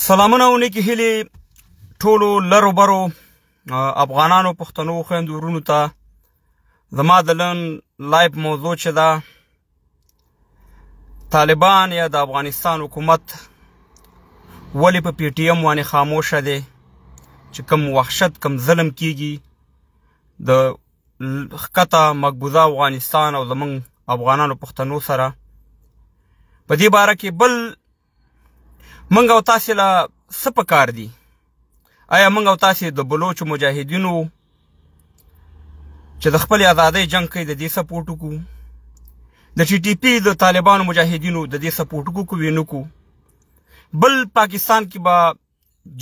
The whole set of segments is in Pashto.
سلامونه او نیکې هیلې ټولو لرو برو افغانانو، پښتنو، خویندو، ورونو ته. زما د نن live موضوع چې ده، طالبان یا د افغانستان حکومت ولې په پي ټي ایم باندې خاموشه دی چې کوم وحشت، کوم ظلم کیږي د ښکته مقبوضه افغانستان او زمونږ افغانانو پښتنو سره. په دې باره کې بل موږ او تاسې له څه پکار دي؟ آیا موږ او تاسې د بلوچو مجاهدینو چې د خپلې ازادۍ جنګ کوي د دې support وکړو؟ د ټي ټي پي د طالبانو مجاهدینو د دې support وکړو که نه کو؟ بل پاکستان کې به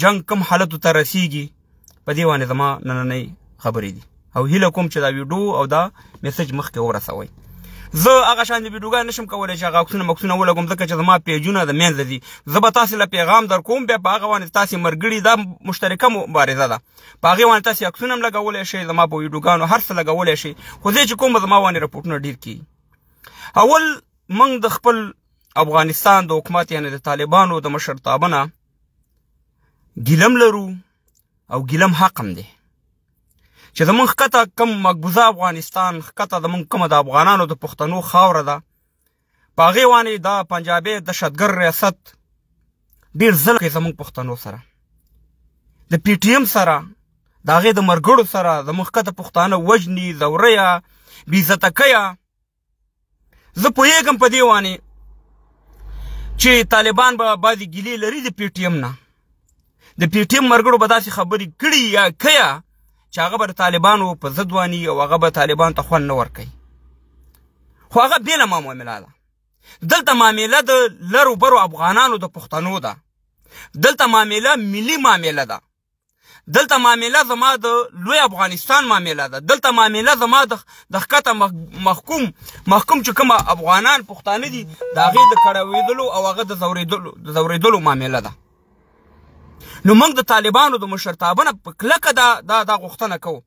جنګ کوم حالتو ته رسیږي؟ په دې باندې زما نننۍ خبرې دي او هیله کوم چې دا ویډیو او دا message مخکې ورسوئ. زه هغه شان د ویډیوګان نشم کولی چې هغه عکسونه مکسونه ولګوم، ځکه چې زما پیجونه د منځه دي. زه به تاسې له پیغام در کوم، بیا په هغه باندې تاسې مرګړي، دا مشترکه مبارزه ده، په هغې باندې تاسې عکسونه هم لګولی شئ، زما په ویډیوګانو هر څه لګولی شئ، خو زه چې کوم زما باندې رپورټونه ډېر کېږي. اول موږ د خپل افغانستان د حکومت یعنې د طالبانو د مشرتابه نه ګیلم لرو او ګیلم حق هم دی چې زمونږ ښکته کوم مقبوضه افغانستان، ښکته زمونږ کومه د افغانانو د پښتنو خاوره ده، په هغې باندې دا پنجابی دهشتګر ریاست ډېر ظلم کوي زمونږ پښتنو سره، د پي ټي ایم سره، د هغې د مرګړو سره. زمونږ ښکته پښتانه وژني، ځورویه، بېعزته کوي. زه پوهېږم په دې باندې چې طالبان به بعضې ګیلې لري د پي ټي ایم نه، د پي ټي ایم مرګړو به داسې خبرې کړي یا کیه چې هغه به د طالبانو په ضد واني او هغه به طالبان ته خوند نه ورکوي، خو هغه بېله معامله ده. دلته معامله د لرو برو افغانانو د پښتنو ده، دلته معامله ملي معامله ده، دلته معامله زما د لوی افغانستان معامله ده، دلته معامله زما د ښکته محکوم چې کوم افغانان پښتانه دي د هغې د کړوېدلو او هغه د ځورېدلو معامله ده. نو موږ د طالبانو د مشرتابه نه په کلکه دا دا دا غوښتنه کوو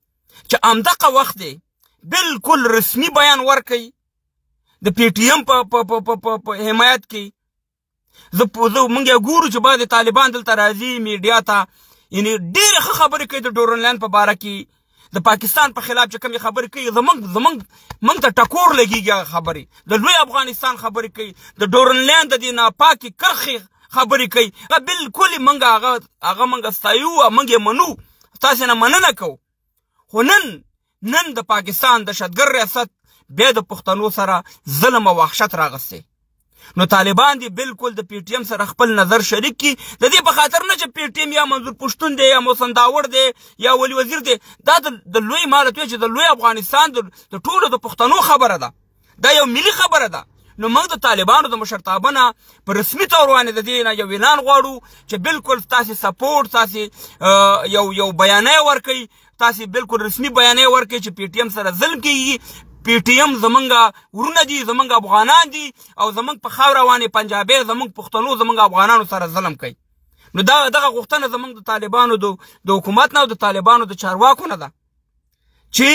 چې همدغه وخت دی بالکل رسمي بیان ورکړئ د پي ټي ایم په حمایت کې. زه موږ یې ګورو چې بعضې طالبان دلته راځي میډیا ته، یعنې ډېرې ښه خبرې کوي د ډورن لاین په باره کې، د پاکستان په خلاف چې کومې خبرې کوي زمونږ موږ ته ټکور لګېږي هغه خبرې، د لوی افغانستان خبرې کوي، د ډورن لاین د دې ناپاکې کرښې خبرې کوي. هغه بالکل موږ هغه موږ ستایو او موږ یې منو، تاسې نه مننه کوو. خو نن د پاکستان دهشتګر ریاست بیا د پښتنو سره ظلم او وحشت راغستی. نو طالبان دي بالکل د پي ټي ایم سره خپل نظر شریک کړي، د دې په خاطر نه چې پي ټي ایم یا منظور پښتون دی یا محسن داوړ دی یا ولي وزیر دی، دا د لوی مالت چې د لوی افغانستان د ټولو د پښتنو خبره ده، دا یو ملي خبره ده. نو موږ د طالبانو د مشرتابه نه په رسمي طور باندې د دې نه یو اعلان غواړو چې بالکل تاسې support، تاسې یو بیانیه ورکړئ، تاسې بالکل رسمي بیانیه ورکړئ چې پي ټي ایم سره ظلم کېږي، پي ټي ایم زمونږ ورونه دي، زمونږ افغانان دي او زمونږ په خاوره باندې پنجابی زمونږ پښتنو زمونږ افغانانو سره ظلم کوي. نو دا دغه غوښتنه زمونږ د طالبانو د حکومت نه او د طالبانو د چارواکو نه ده چې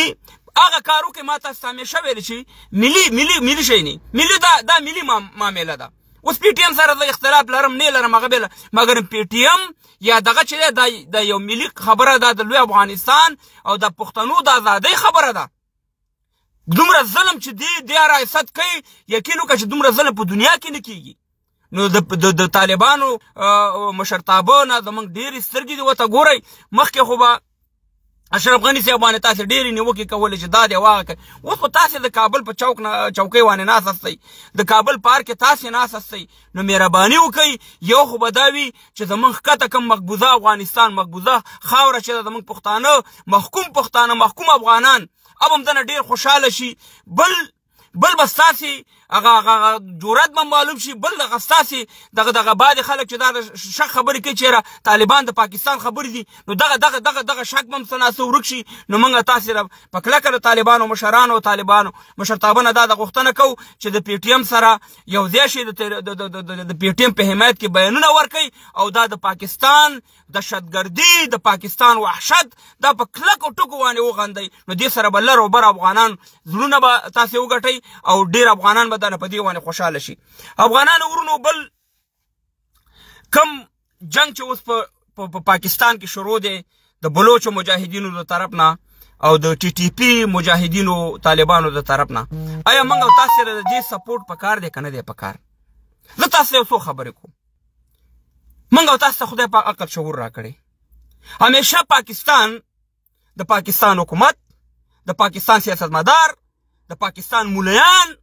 هغه کار وکړي. ما تاسو ته همیشه ویل چې ملي ملي ملي شی نه ملي، دا ملي معامله ده. اوس پي ټي ایم سره زه اختلاف لرم نه لرم هغه بېله، مګر پي ټي ایم یا دغه چې دی دا یو ملي خبره ده، د لوی افغانستان او د پښتنو د ازادۍ خبره ده. دومره ظلم چې دی ریاست کوي، یقین وکړه چې دومره ظلم په دنیا کې نه کېږي. نو د طالبانو مشرتابه نه زموږ ډېرې سترګې دي ورته ګورئ. مخکې خو به اشرف غني صاحب باندې تاسې ډېرې نیوکې کولې چې دا دی واغه کوي، اوس خو تاسې د کابل په چوک نه چوکۍ باندې ناست یاستئ، د کابل پارک کې تاسې ناست یاستئ. نو مهرباني وکړئ، یو خو به دا وي چې زموږ ښکته کوم مقبوضه افغانستان، مقبوضه خاوره چې ده، زموږ پښتانه محکوم پښتانه محکوم افغانان اب هم دنه ډېر خوشحاله شي. بل به ستاسې هغه جرأت به معلوم شي، بل دغه ستاسې دغه بعضې خلک چې دا شک خبرې کوي چې یاره طالبان د پاکستان خبرې دي، نو دغه دغه دغه دغه شک به هم څه ناڅه ورک شي. نو موږ تاسې په کلکه د طالبانو مشرانو او طالبانو مشرتابه نه دا د غوښتنه کوو چې د پي ټي ایم سره یو ځای شي، د پي ټي ایم په حمایت کې بیانونه ورکوي او دا د پاکستان دهشتګردي، د پاکستان وحشت دا په کلکو ټکو باندې وغندئ. نو دې سره به لر او بر افغانان زړونه به تاسې وګټئ او ډېر افغانان به دا په دې باندې خوشحاله شي. افغانانو ورونو، بل کم جنگ چې اوس په پاکستان کې شروع دی د بلوچو مجاهدینو د طرف نه او د ټي ټي پي مجاهدینو طالبانو د طرف نه، آیا موږ او تاسو سره د دې سپورټ پکار دی که نه دی پکار؟ زه تاسو یو څو خبرې کوم. موږ او تاسو ته خدای پاک عقل شعور راکړی. همیشه پاکستان، د پاکستان حکومت، د پاکستان سیاستمدار، د پاکستان مولیان،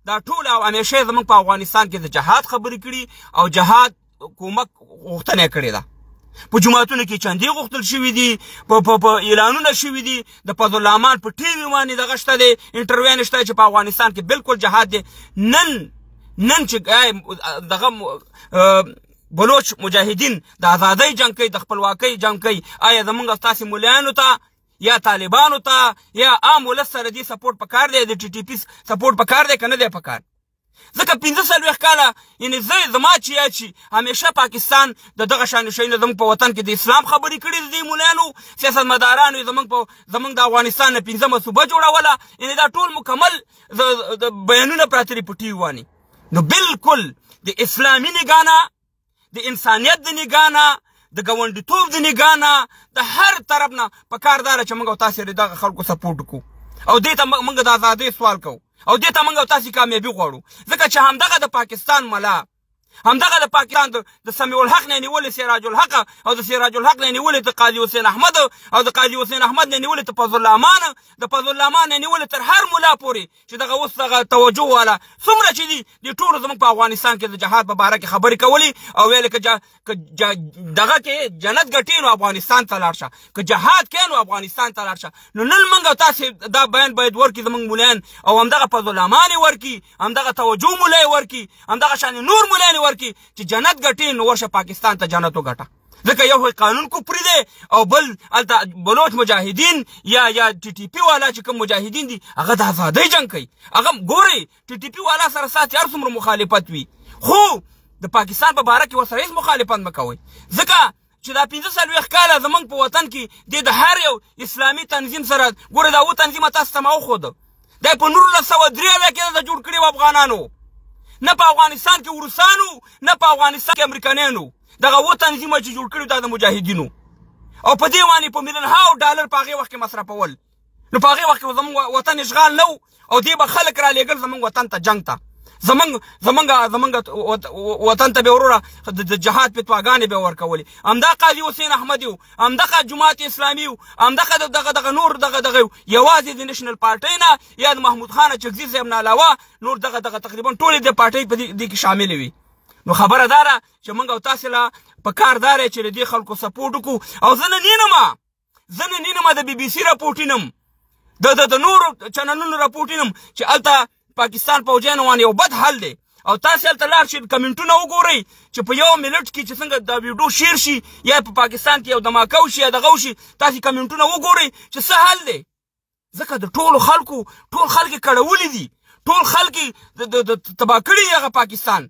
دا ټول او همیشه زموږ په افغانستان کې د جهاد خبرې کړي او جهاد کومک غوښتنه کړې ده. په جوماتونو کې چندې غوښتل شوي دي، په اعلانونه شوي دي، د فضل الرحمن په ټي وي باندې دغه شته دی، انټرویو نشته چې په افغانستان کې بالکل جهاد دی. نن چې دغه بلوچ مجاهدین د ازادۍ جنګ کوي، د خپلواکۍ جنګ کوي، آیا زمونږ ستاسې ملایانو ته یا طالبانو ته یا عام ولس سره دې سپورټ پکار دی، د ټي ټي پي سپورټ پکار دی که نه دی پکار؟ ځکه 45 کاله، یعنې زه زما چې یاد شي همیشه پاکستان د دغه شان شیانو زموږ په وطن کې د اسلام خبرې کړي دي، مولانو سیاستمدارانو زموږ د افغانستان نه پنځمه صوبه جوړوله، یعنې دا ټول مکمل بیانونه پراته دي په ټي وي باندې. نو بالکل د اسلامي نګانه، د انسانیت د نګانه، د ګاونډیتوب د نګانه، د هر طرف نه په کار داره چې موږ او تاسې د دغه خلکو سپورټ وکړو او دې ته موږ د ازادۍ سوال کوو او دې ته موږ او تاسې کامیابي غواړو. ځکه چې همدغه د پاکستان ملا، همدغه د پاکستان د سمیع الحق نه نیولې سراج الحق او د سراج الحق نه نیولې تر قاضي حسین احمد او د قاضي حسین احمد نه نیولې تر فضل الرحمن، د فضل الرحمن نه نیولې تر هر ملا پورې چې دغه اوس دغه توجه والا څومره چې دي، دې ټولو زموږ په افغانستان کې د جهاد په باره کې خبرې کولې او ویلې که دغه کې جنت ګټې نو افغانستان ته لاړ شه، که جهاد کې نو افغانستان ته لاړ شه. نو نن موږ او تاسې دا بیان باید ورکړي زموږ ملایان او همدغه فضل الرحمن یې ورکړي، همدغه توجه ملا یې ورکړي، همدغه شان نور ملایان یې ورکړي چې جنت ګټې نو ورشه پاکستان ته جنت وګټه. ځکه یو خو قانون کفري دی او بل هلته بلوچ مجاهدین یا ټي ټي پي والا چې کوم مجاهدین دي هغه د ازادۍ جنګ کوي. هغه ګورئ ټي ټي پي والا سره ستاسې هر څومره مخالفت وي خو د پاکستان په باره کې ورسره هېڅ مخالفت مه کوئ. ځکه چې دا 45 کاله زموږ په وطن کې د هر یو اسلامي تنظیم سره ګوره دا اووه تنظیمه تاسو ته ما وښوده، دا په 1973 کې دا جوړ کړي وو افغانانو، نه په افغانستان کې روسانو نه په افغانستان کې امریکایانو، دغه اووه تنظیمه چې جوړ کړي دا د مجاهدینو او په دې باندې په میلیونهاو ډالر په هغې وخت کې مصرفول. نو په هغې وخت کې زموږ وطن اشغال نه و او دې به خلک رالیږل زموږ وطن ته جنګ ته، زمونږ وطن ته به وروره د جهاد فتواګانې به ورکولې. همدا قاضي حسین احمد یو، همدغه جماعت اسلامي یو، همدغه دغه دغه نور دغه دغه یو، یوازې د نېشنل پارټۍ نه یا د محمود خان اچکزي صاحب نه علاوه نور دغه دغه تقریبا ټولې د پارټۍ په دې کې شاملې وي. نو خبره دا ده چې موږ او تاسې له په کار دا دی چې د دې خلکو سپورټ وکړو. او زه نن نینم د بي بي سي رپورټ اینم، د نورو چینلونو رپورټ اینم چې هلته پاکستان پوځیانو باندې یو بد حال دی. او تاسې هلته لاړ شئ کمنټونه وګورئ چې په یو منټ کې چې څنګه دا ویډیو شیر شي یا په پاکستان کې یو دماکه وشي یا دغه وشي، تاسې کمنټونه وګورئ چې څه حال دی. ځکه د ټولو خلکو ټول خلک یې کړولي دي، ټول خلک یې تباه کړي دي. هغه پاکستان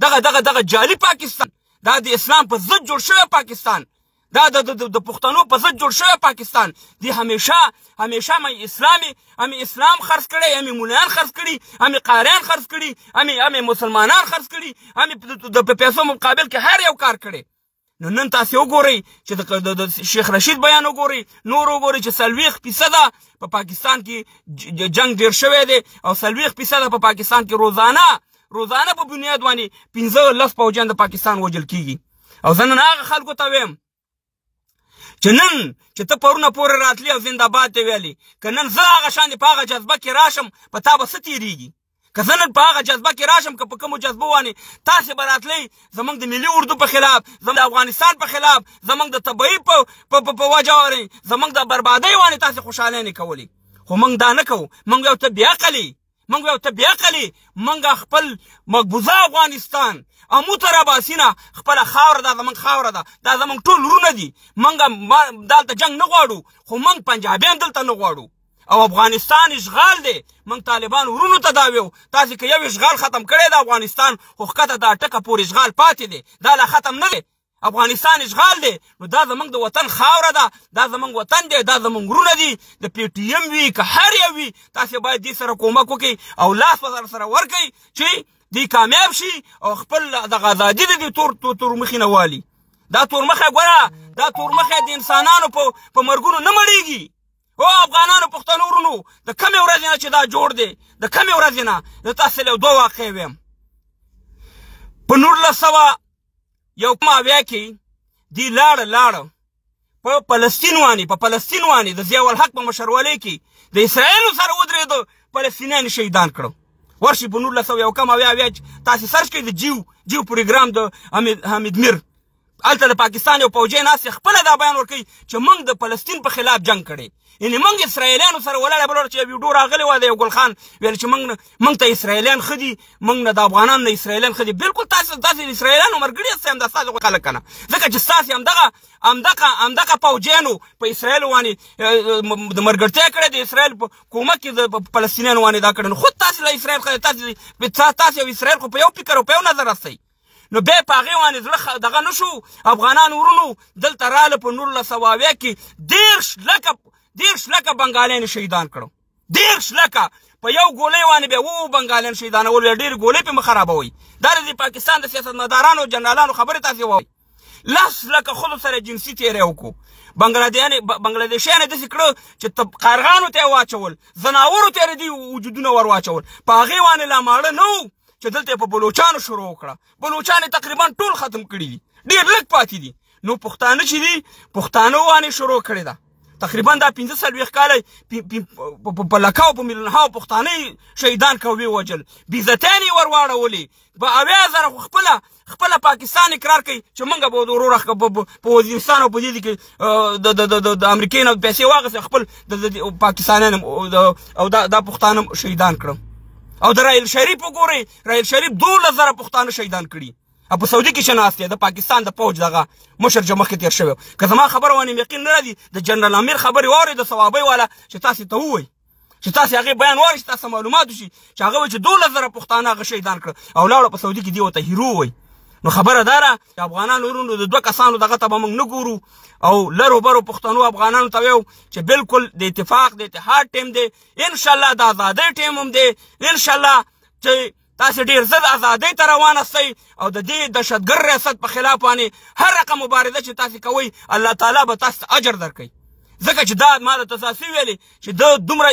دغه دغه دغه جعلي پاکستان، دا د اسلام په ضد جوړ شوی پاکستان، دا د پښتنو په ضد جوړ شوی پاکستان دی. همیشه همیشه مې اسلام خرڅ کړی، مې مولایان خرڅ کړي، مې قاریان خرڅ کړي، مې مسلمانان خرڅ کړي، مې د پیسو مقابل کې هر یو کار کړی. نو نن تاسې وګورئ چې د شیخ رشید بیان وګورئ، نور وګورئ چې 40% په پاکستان کې جنګ ډېر شوی دی او 40% په پاکستان کې روزانه په بنیاد باندې 15 پوځیان د پاکستان وژل کیږي. او زه نن هغه خلکو ته وایم چې نن چې ته پرونه پورې راتلې او زنده باد دې ویلې، که نن زه هغه شان په هغه جذبه کې راشم په تا به څه تېرېږي؟ که زه نن په هغه جذبه کې راشم که په کومو جذبو باندې تاسې به راتلئ زموږ د ملي اردو په خلاف، زموږ د افغانستان په خلاف، زموږ د طبعي په وجه باندې، زموږ د بربادۍ باندې تاسې خوشحالۍ نه کولې. خو موږ دا نه کوو، موږ یو ته بېعقلې، موږ یو ته بېعقلې، موږ خپل مقبوضه افغانستان امو ته راباسي نه، خپله خاوره دا زموږ خاوره ده، دا زموږ ټول وروڼه دي، موږ دلته جنګ نه غواړو، خو موږ پنجابیان دلته نه غواړو. او افغانستان اشغال دی، موږ طالبان ورونو ته دا ویو تاسې که یو اشغال ختم کړی د افغانستان خو ښکته دا ټکه پورې اشغال پاتې دی، دا لا ختم نه دی، افغانستان اشغال دی. نو دا زموږ د وطن خاوره ده، دا زموږ وطن دی، دا زموږ وروڼه دي، د پي ټي ایم وي که هر یو وي، تاسې باید دې سره کومک وکړئ او لاس به سره ورکړئ چې دوی کامیاب شي او خپل دغه ازادي د دې تور تور مخې نه والي. دا تورمخی ګوره، دا تورمخی د انسانانو په مرګونو نه مړېږي. او افغانانو پښتنو ورونو، د کمې ورځې نه چې دا جوړ دی، د کمې ورځې نه زه تاسې له دوه واقعې ویم. په 1970 کې دی لاړه لاړه په فلسطین وانې، په فلسطین وانې د ضیاء الحق په مشرولۍ کې د اسرائیلو سره ودرېده، فلسطینیان شهیدان کړو. ورشي په 1970 تاسې search کړئ د جیو پروګرام د حامد میر، هلته د پاکستان یو پوځي ناست دی، خپله دا بیان ورکوي چې موږ د فلسطین په خلاف جنګ کړی، یعنې موږ اسرائیلیانو سره ولاړ. بل ورځ چې یو ویډیو راغلې وه د یو ګل خان ویل چې موږ ته اسرائیلیان ښه دي، موږ نه د افغانانو نه اسرائیلیان ښه دي. بالکل تاسې د اسرائیلیانو ملګري یاست، همدا ستاسې خلک که نه، ځکه چې ستاسې همدغه پوځیانو په اسرائیل باندې د ملګرتیا کړې، د اسرائیل په کومک کې د فلسطینیانو باندې دا کړی. نو خود تاسې له اسرائیل ښه، تاسې او اسرائیل خو په یو فکر او په یو نظر یاستئ. نو بیا په هغې باندې زړه دغه نه شو. افغانان ورونو دلته راله په 1970 کې 30 لکه بنګالیان شهیدان کړو، 30 لکه په یو ګولۍ باندې بیا وو بنګالیان شهیدانول. بیا ډېرې ګولۍ پرې مه خرابوئ. دا د پاکستان د سیاستمدارانو جنرالانو خبرې تاسې وایئ. 10 لکه ښځو سره جنسي تېری وکړو. بنګلادیشیان داسې کړه چې قارغانو ته یې واچول، ځناورو ته یې د دوی وجودونه ور واچول. په هغې باندې لا ماړه نه وو چې دلته یې په بلوچانو شروع وکړه. بلوچان یې تقریبا ټول ختم کړي دي، ډېر لږ پاتې دي. نو پښتانه چې دي، پښتانو باندې شروع کړې ده. تقریبا دا 45 کاله په لکاو په میلیونهاو پښتانه شهیدان کوي، وجل بې عزتیان یې ور واړولې. په 70,000 خو خپله پاکستان اقرار کوي چې موږ به د وروره په وزیرستان او په دې کې د امریکې نه پیسې واخیستې، خپل د پاکستانیان او دا پښتانه شهیدان کړم. او د رایل شریف وګورئ، رایل شریف 12,000 پښتانه شهیدان کړي. په سعودي کې ناست دی، د پاکستان د پوج دغه مشر چې مخکې تېر شوی. که زما خبره باندې یقین نه راځي، د جنرال امیر خبرې واورئ، د صوابۍ والا، چې تاسې ته ووایي، چې تاسې هغې بیان واورئ، چې تاسو معلومات وشي چې هغه وایي چې 12,000 پښتانه هغه شهیدان کړه او لاړه په سعودي کې دی ورته hero وایي. نو خبره دا ده چې افغانانو ورونو، د دوه کسانو دغه ته به موږ نه ګورو. او لرو برو پښتنو افغانانو ته وایو چې بالکل د اتفاق د اتحاد ټیم دی، انشاءالله د ازادۍ ټیم هم دی. انشاءالله چې تاسې ډېر زر ازادۍ ته روان یاستئ او د دې دهشتګر ریاست په خلاف باندې هر رقم مبارزه چې تاسې کوئ، الله تعالی به تاسو ته اجر درکوي. ځکه چې دا ما د تاسو ویلې چې د دومره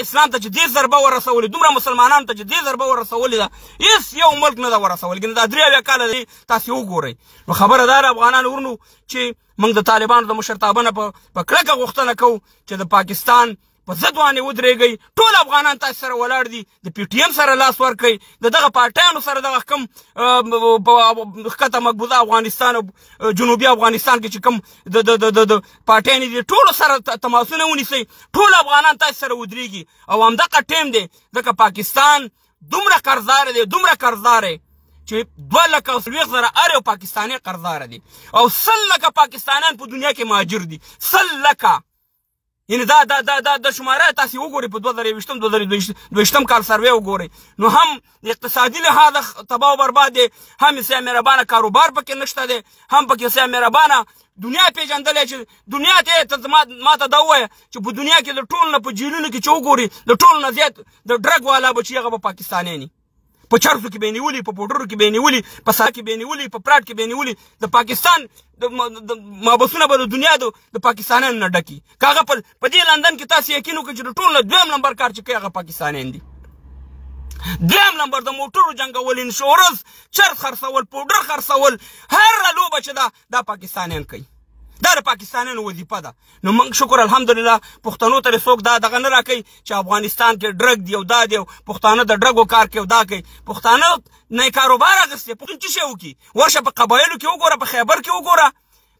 اسلام ته چې دې ضربه ورسولې، دومره مسلمانانو ته چې دې ضربه ورسولې ده، هیڅ یو ملک نه ده ورسولې. ګنې دا 73 کاله دی تاسې وګورئ. نو خبره دا ده افغانانو ورونو چې موږ د طالبانو د مشرتابه نه په کلکه غوښتنه کوو چې د پاکستان په ضد باندې ودرېږئ. ټول افغانان تاسو سره ولاړ دي. د پي ټي ایم سره لاس ورکړئ، د دغه پارټیانو سره، دغه کوم ښکته مقبوضه افغانستان او جنوبي افغانستان کې چې کوم د د د د پارټیانې دي، ټولو سره تماسونه ونیسئ. ټول افغانان تاسو سره ودرېږي او همدغه ټیم دی. ځکه پاکستان دومره قرضدار دی، دومره قرضدار دی چې 2,40,000 هر یو پاکستانی قرضدار دی او 100 لکه پاکستانیان په دنیا کې مهاجر دي، 100 لکه. یعنی دا دا دا دا د شماره تاسو وګورئ، په 2021 2022 کال سروې وګورئ. نو هم اقتصادي لحاظ تباه او برباد دی، هم سیا مهربانه کاروبار پکې نشته دی، هم پکې سیا مهربانه دنیا پیژندلی چې دنیا ته ما ته دا ووایه چې په دنیا کې د ټولو نه په جیلونو کې چې وګوري، د ټولو نه زیات د ډرګ والا به چې هغه به پاکستانیان، په چرسو کې به نیولي، په پوډرو کې به نیولي، په سا کې به نیولي، په پراټ کې به نیولي. د پاکستان د محبسونه به د دنیا د پاکستانیانو نه ډکي. که هغه په دې لندن کې تاسو یقین وکړئ چې د ټولو نه دویم نمبر کار چې کوي هغه پاکستانیان دي. دویم نمبر د موټرو جنګول، انشورنس، چرس خرڅول، پوډر خرڅول، هر لوبه چې دا دا پاکستانیان کوي، دا د پاکستانیانو وظیفه ده. نو موږ شکر الحمدلله پښتنو ته څوک دا دغه نه راکوي چې افغانستان کې ډرګ دی او دا دی او پښتانه د ډرګو کار کوي او دا کوي. پښتانه نه کاروبار اخیستی، پښتون څه شی وکړي؟ ورشه په قبایلو کې وګوره، په خیبر کې وګوره،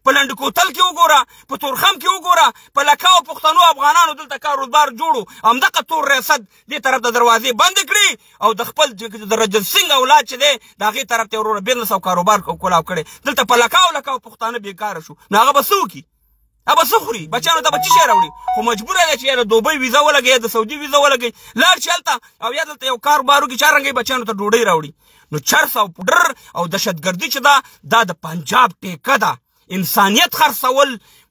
په لنډ کوتل کې وګوره، په تورخم کې وګوره، په لکاو پښتنو افغانانو دلته کاروبار جوړو. همدغه تور ریاست دې طرف ته دروازې بند کړي او د خپل د رجل سنګ اولاد چې دی د هغې طرف ته وروره بزنس او کاروبار کولاو کړي. دلته په لکاو لکاو پښتانه بېکاره شو. نو هغه به څه وکړي؟ هغه به څه خوري؟ بچیانو ته به څه شی راوړي؟ خو مجبوره دی چې یا د دوبۍ ویزه ولګوي، یا د سعودي ویزه ولګوي، لاړ شي هلته او یا دلته یو کاروبار وکړي چې هر رنګه یې بچیانو ته ډوډۍ راوړي. نو چرس او پوډر او دهشتګردي چې ده، دا د پنجاب ټیکه ده. انسانیت خرڅول،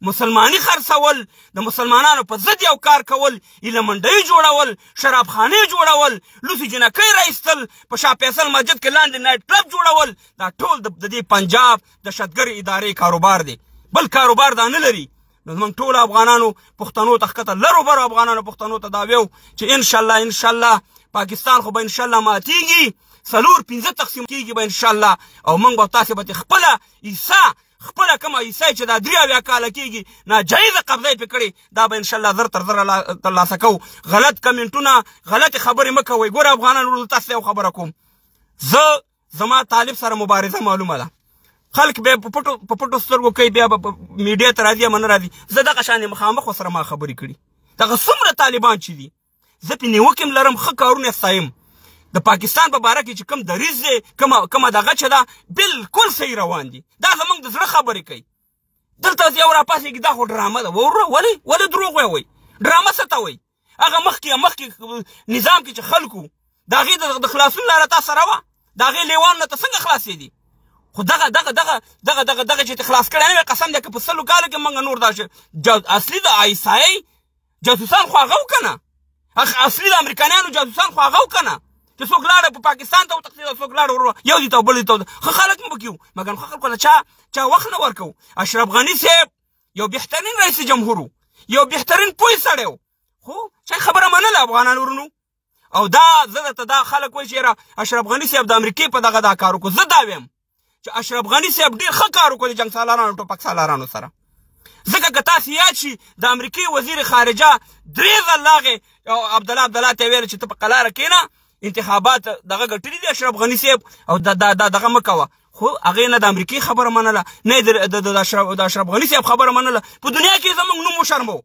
مسلمانی خرڅول، د مسلمانانو په ضد یو کار کول، ایله منډۍ جوړول، شرابخانې جوړول، لوڅې جنکۍ راایستل، په شاه فیصل مسجد کې لاندې نایټ کلب جوړول، دا ټول د دې پنجاب دهشتګر ادارې کاروبار دی، بل کاروبار دا نه لري. نو زموږ ټولو افغانانو پښتنو ته، ښکته لرو برو افغانانو پښتنو ته دا ویو چې انشاءالله انشاءالله پاکستان خو به انشاءالله ماتیږي، 4-5 تقسیم کیږي به انشاءالله، او موږ به تاسې به خپله عیسی، خپله کومه عیسی چې دا 73 کاله کېږي ناجایزه قبضه یې پرې کړې، دا به انشاءالله زر تر زره ترلاسه کوو. غلط کمنټونه، غلطې خبرې مه کوئ. ګوره افغانان وروڼو، تاسو ته یو خبره کوم، زه زما طالب سره مبارزه معلومه ده، خلک بیا په پټو سترګو کوي، بیا به میډیا ته راځي یا نه راځي. زه دغه شان مخامخ ورسره ما خبرې کړي. دغه څومره طالبان چې دي، زه پرې نیوکې هم لرم، ښه کارونه یې ستایم. د پاکستان په باره کې چې کوم دریځ دی، کومه دغه چې ده، بالکل صحیح روان دي. دا زموږ د زړه خبرې کوي. دلته یو راپاڅېږي، دا خو ډرامه ده. وروره ولې دروغ وایي؟ ډرامه څه ته وایي؟ هغه مخکې نظام کې چې خلکو د هغې د خلاصون لاره تا سره وه، د هغې لیوان نه ته څنګه خلاصېدې؟ خو دغه دغه دغه دغه دغه دغه چې خلاص کړی نه وي، قسم دی که په 100 کالو کې موږ نور دا اصلي د آی اس آی جاسوسان خو هغه و که نه، اصلي د امریکایانو جاسوسان خو هغه و که نه، چې څوک لاړه په پاکستان ته وتښتېده، څوک لاړه وروره یو دي ته بل دي ته، ښه خلک مو پکې وو، مګر ښه خلکو له چا وخت نه ورکوو. اشرف غني صاحب یو بهترین رئیس جمهور و، یو بهترین پوه سړی و، خو چا خبره منله افغانان ورونو. او دا زه درته دا خلک وایي چې یاره اشرف غني صاحب د امریکې په دغه دا کار وکړو، زه دا وایم چې اشرف غني صاحب ډېر ښه کار وکړو د جنګ سالارانو ټوپک سالارانو سره، ځکه که تاسې یاد شي د امریکې وزیر خارجه 3 ځل راغی او عبدالله عبدالله ته یې ویل چې ته په قلاره کښېنه، انتخابات دغه ګټلي دي اشرف غني صاحب، او دا دغه مه کوه. خو هغې نه د امریکې خبره منله، نه یې د اشرف غني صاحب خبره منله. په دنیا کې زموږ نوم وشرمو.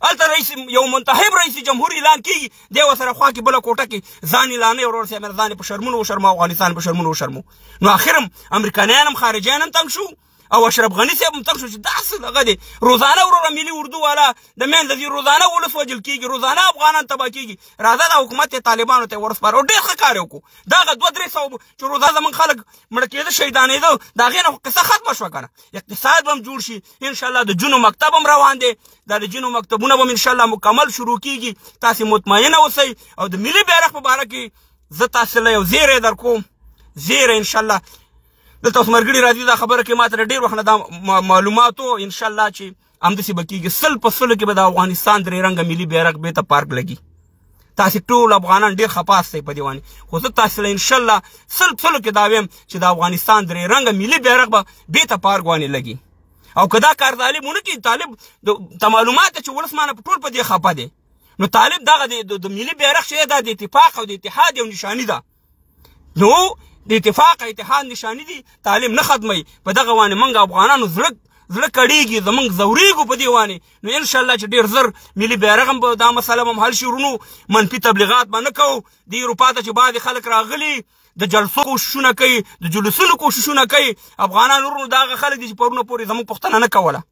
هلته رئیس یو منتخب رئیس جمهور اعلان کېږي، دی ورسره خوا کې بله کوټه کې ځان اعلانوي، ورور صاحب ځان یې په شرمونو وشرمو، افغانستان په شرمونو وشرمو. نو اخر هم امریکایان هم خارجیان هم تنګ شو، او اشرف غني صاحب هم تنګ شو چې دا څه دغه دی. روزانه وروره ملي اردو والا د منځه ځي، روزانه ولس وژل کېږي، روزانه افغانان تباه کېږي. راځه دا حکومت یې طالبانو ته ورسپاره، او ډېر ښه کار یې وکړو. دغه 200-300 چې روزانه زموږ خلک مړه کېده، شهیدانېده، د هغې نه خو قصه ختمه شوه که نه. اقتصاد به هم جوړ شي انشاءالله، د جونو مکتب هم روان دی، دا د جونو مکتبونه به هم انشاءالله مکمل شروع کېږي. تاسې مطمئنه اوسئ. او د ملي بیرغ په باره کې زه تاسې له یو زیری در کوم، زیری انشاءالله. دلته اوس مرګړي راځي دا خبره کې ما ته ډېر وخت نه دا معلوماتو انشاءالله چې همداسې به کېږي. 100 په 100 کې به د افغانستان 3 رنګه ملي بیرغ بېرته پارک لګي. تاسې ټول افغانان ډېر خفه یاستئ په دې باندې، خو زه تاسې له انشاءالله 100 په 100 کې دا وایم چې د افغانستان 3 رنګه ملي بیرغ به بېرته پارک باندې لګي. او که دا کار طالب ونه کړي، طالب ته معلومات چې ولس مانه ټول په دې خفه دی، نو طالب دغه د ملي بیرغ چې دا د اتفاق او د اتحاد یو نشاني ده، نو د اتفاق اتحاد نشاني دي، طالب نه ختموي. په دغه باندې موږ افغانانو زړه کړېږي، زموږ ځورېږو په دې باندې. نو انشاءالله چې ډېر زر ملي بیرغ هم به دا مسله به هم حل شي. ورونو منفي تبلیغات به نه کوو. دې اروپا ته چې بعضې خلک راغلي د جلسو کوششونه کوي، د جلوسونو کوششونه کوي، افغانان ورونو دا هغه خلک دي چې پرونه پورې زموږ پوښتنه نه کوله.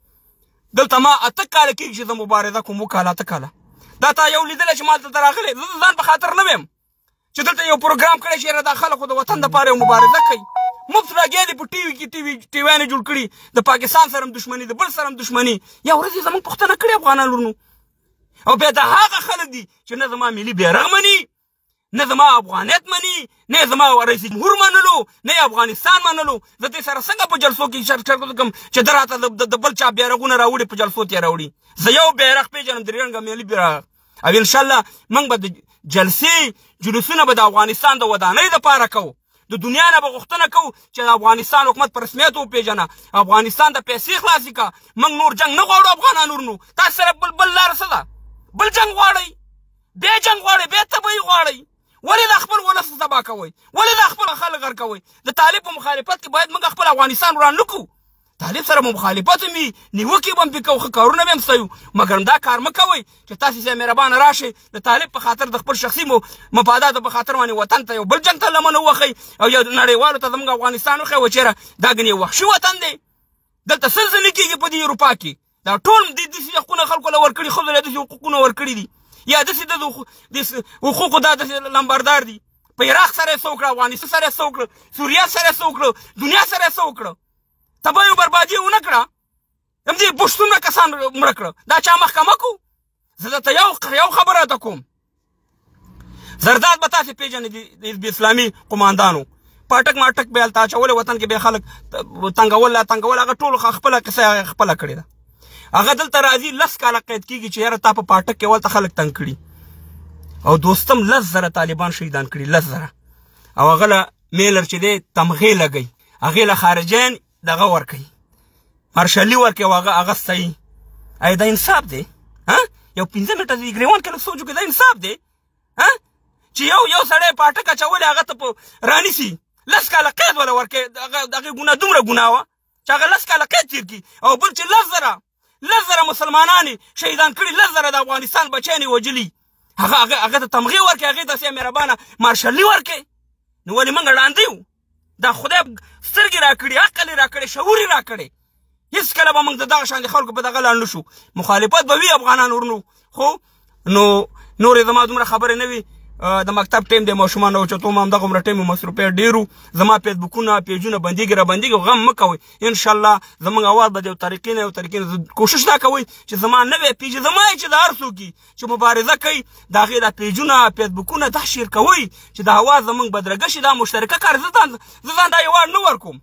دلته ما 8 کاله کېږي چې زه مبارزه کوم، 7 کاله 8 کاله. دا تا یو لیدلی چې ما دلته راغلی، زه د ځان په خاطر نه ویم چې دلته یو پروګرام کړی چې یاره دا خلک خو د وطن دپاره یو مبارزه کوي. مفت لګیا دي په ټي وي کې ټي ویانې جوړ کړي، د پاکستان سره هم دښمني، د بل سره هم دښمني. یو ورځ یې زموږ پوښتنه کړې افغانان ورونو. او بیا دا هغه خلک دي چې نه زما ملي بیرغ مني، نه زما افغانیت مني، نه زما رئیس جمهور منلو، نه افغانستان منلو. زه دې سره څنګه په جلسو کې شرط کوم چې ده راته د بل چا بیرغونه راوړي، په جلسو ته یې راوړي. زه یو بیرغ پېژنم، 3 رنګه ملي بیرغ. او انشاءالله موږ به د جلسې جلوسونه به د افغانستان د ودانۍ دپاره کوو، د دنیا نه به غوښتنه کوو چې د افغانستان حکومت په رسمیت وپېژنه، افغانستان د پیسې خلاصې کړه. موږ نور جنګ نه غواړو افغانان ورونو. تاسو سره بل لاره څه ده؟ بل جنګ غواړئ، بیا جنګ غواړئ، بیا تباهي غواړئ. ولې دا خپل ولس تباه کوئ؟ ولې دا خپل خلک غرقوئ؟ د طالب په مخالفت کې باید موږ خپل افغانستان وران نه کړو. طالب سره مخالفت هم وي، نیوکې به هم پرې کوو، ښه کارونه به هم ستایو، مګر دا کار مه کوئ چې تاسې صاحب مهربانه راشئ د طالب په خاطر، د خپل شخصي مفاداتو په خاطر باندې وطن ته یو بل جنګ ته لمنه ووهئ او یو نړیوالو ته زموږ افغانستان وښیئ چې چېرې دا ګنې یو وحشي وطن دی، دلته څه څه نه کېږي په دې اروپا کې. دا ټول دې داسې حقونه خلکو له ورکړي، ښځو له داسې حقوقونه ورکړي دي، یا داسې د حقوقو دا داسې لمبردار دي. په عراق سره یې څه وکړه، افغانستان سره یې څه وکړه، سوریه سره یې څه وکړه، دنیا سره یې څه وکړه، تباهي او بربادي یې ونه کړه. همدې بوش څومره کسان مړه کړه، دا چا محکمه کو؟ زه درته یو خبره ته کوم، زرداد به تاسې پېژنئ، د حزب اسلامي قوماندانو پاټک ماټک به هلته اچولی، وطن کې به یې خلک تنګول لا تنګول، هغه ټولو خپله قصه هغه خپله کړې ده. هغه دلته راځي 10 کاله قید کېږي چې یاره تا په پاټک کې ولته خلک تنګ کړي، او دوستم 10,000 طالبان شهیدان کړي، 10,000. او هغه له میلر چې دی تمغې لګوي، هغې له خارجیان دغه ورکوي، مارشالي ورکوي، او هغه ستایي. ایا دا انصاف دی؟ ها یو 5 منټه دې ګریوان کې لږ سوچ وکړئ، دا انصاف دی؟ ها چې یو سړی پاټک اچولی هغه ته په رانیسي 10 کاله قید وله ورکوي، د هغې ګناه دومره ګناه وه چې هغه 10 کاله قید تېر کړي، او بل چې 10,000 مسلمانان یې شهیدان کړي، 10,000 د افغانستان بچیان یې وژلي، هغه ته تمغې ورکوي، هغې ته سیا مهربانه مارشالي ورکوي. نو ولې موږ ړانده یو؟ دا خدای سترګې راکړي، عقل یې راکړی، شعور یې راکړی، هېڅکله به موږ د دغه شان خلکو په دغه لاړ نه شو. مخالفت به وي افغانان ورونو، خو نو نورې زما دومره خبرې نه وي. د مکتب ټیم دی، ماشومان راوچتو، ما همدغه عمره ټیم مصروفیت ډېر و، زما فیسبوکونه پیجونه بندېږي را بندېږي، غم مه کوئ، انشاءالله زموږ اواز به د یو طریقې نه یو طریقې نه. کوشش دا کوئ چې زما نوی پیج، زما یې چې د هر څوک چې مبارزه کوي د هغې دا پیجونه فیسبوکونه دا شیر کوئ چې د اواز زموږ بدرګه شي، دا مشترکه کار. زه ځان دا یوار نه ورکوم.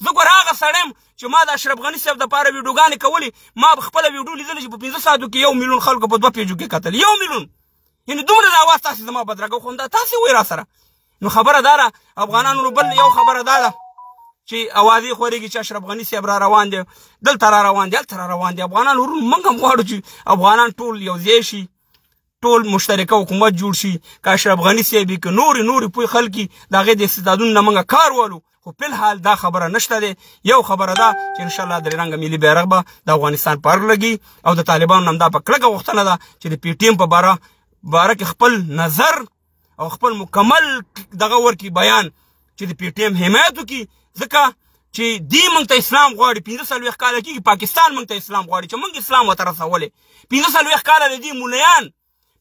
زه ګوره هغه سړی یم چې ما د اشرف غني صاحب دپاره ویډیوګانې کولې، ما خپله ویډیو لیدلې چې په 5 ساعتو کې 1 میلیون خلکو په 2 پیجو کې کتل، 1 میلیون، یعنې دومره د اواز تاسې زما بدرګه، خو همدا تاسې وایي را سره. نو خبره دا ده افغانانو، نو بل یو خبره دا ده چې اوازې خورېږي چې اشرف غني صاحب را روان دی، دلته را روان دی، هلته را روان دی. افغانان وروڼو، موږ هم غواړو چې افغانان ټول یو ځای شي، ټول مشترکه حکومت جوړ شي، که اشرف غني صاحب وي، که نورې پوی خلک وي، د هغې د استعدادونو نه موږ کار والو. خو په الحال دا خبره نشته دی. یو خبره ده چې انشاءالله درې رنګه ملي بیرغ به د افغانستان په ارګ لګي، او د طالبانو هم دا په کلکه غوښتنه ده چې د پي ټي ایم په باره کې خپل نظر او خپل مکمل دغه ورکړي بیان، چې د پي ټي ایم حمایت وکړي، ځکه چې دی موږ ته اسلام غواړي. 45 کاله کېږي پاکستان موږ ته اسلام غواړي چې موږ اسلام ورته رسولی. 45 کاله د دې ملیان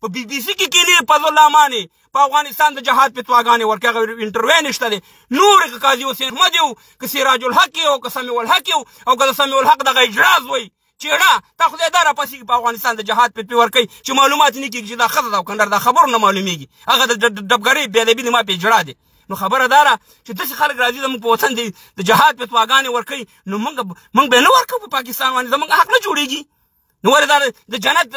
په بي بي سي کې کښېني، فضل الله مانې په افغانستان د جهاد فتواګانې ورکوي، هغه انټرویو نشته دی. نور که قاضي حسین احمد یو، که سراج الحق یو، که سمیع الحق یو، او که د سمیع الحق دغه اجراز وایي چېړه تا خدای دا راپسېږي په افغانستان د جهاد فتوې ورکوي چې معلومات نه کېږي چې دا ښځه ده او که نر، دا خبرو نه معلومېږي، هغه د ډبګرۍ بې ادبي د ما په اجرا دی. نو خبره دا ده چې داسې خلک راځي زموږ په وطن دی د جهاد فتواګانې ورکوي، نو موږ به نه ورکوو په پاکستان باندې، زموږ حق نه جوړېږي. نو ولې دا د جنت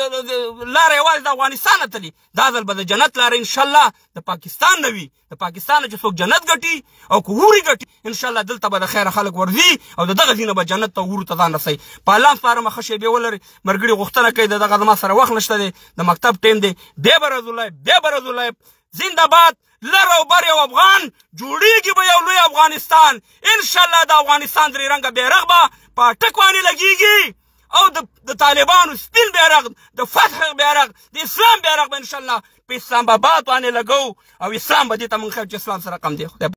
لاره یوازې د افغانستان نه تلي؟ دا ځل به د جنت لاره انشاءالله د پاکستان نه وي، د پاکستان نه چې څوک جنت ګټي او که وري ګټي انشاءالله دلته به د خیره خلک ورځي او د دغه ځای نه به جنت ته ورو ته ځان رسوي. په الله سپارم، ښه شېبې ولرئ. ملګري غوښتنه کوي د دغه زما سره وخت نشته دی، د مکتب ټایم دی. بیا به راځو لایف، بیا به راځو لایف. زنده باد، لر او بر یو افغان، جوړیږي به یو لوی افغانستان انشاءالله. د افغانستان درې رنګه بیرغ به په ټک باندې لګیږي، او د طالبانو سپین بیرغ، د فتح بیرغ، د اسلام بیرغ به انشاءالله په اسلام آباد باندې لګو، او اسلام به دې ته موږ ښیو چې اسلام سره رقم دی. خدای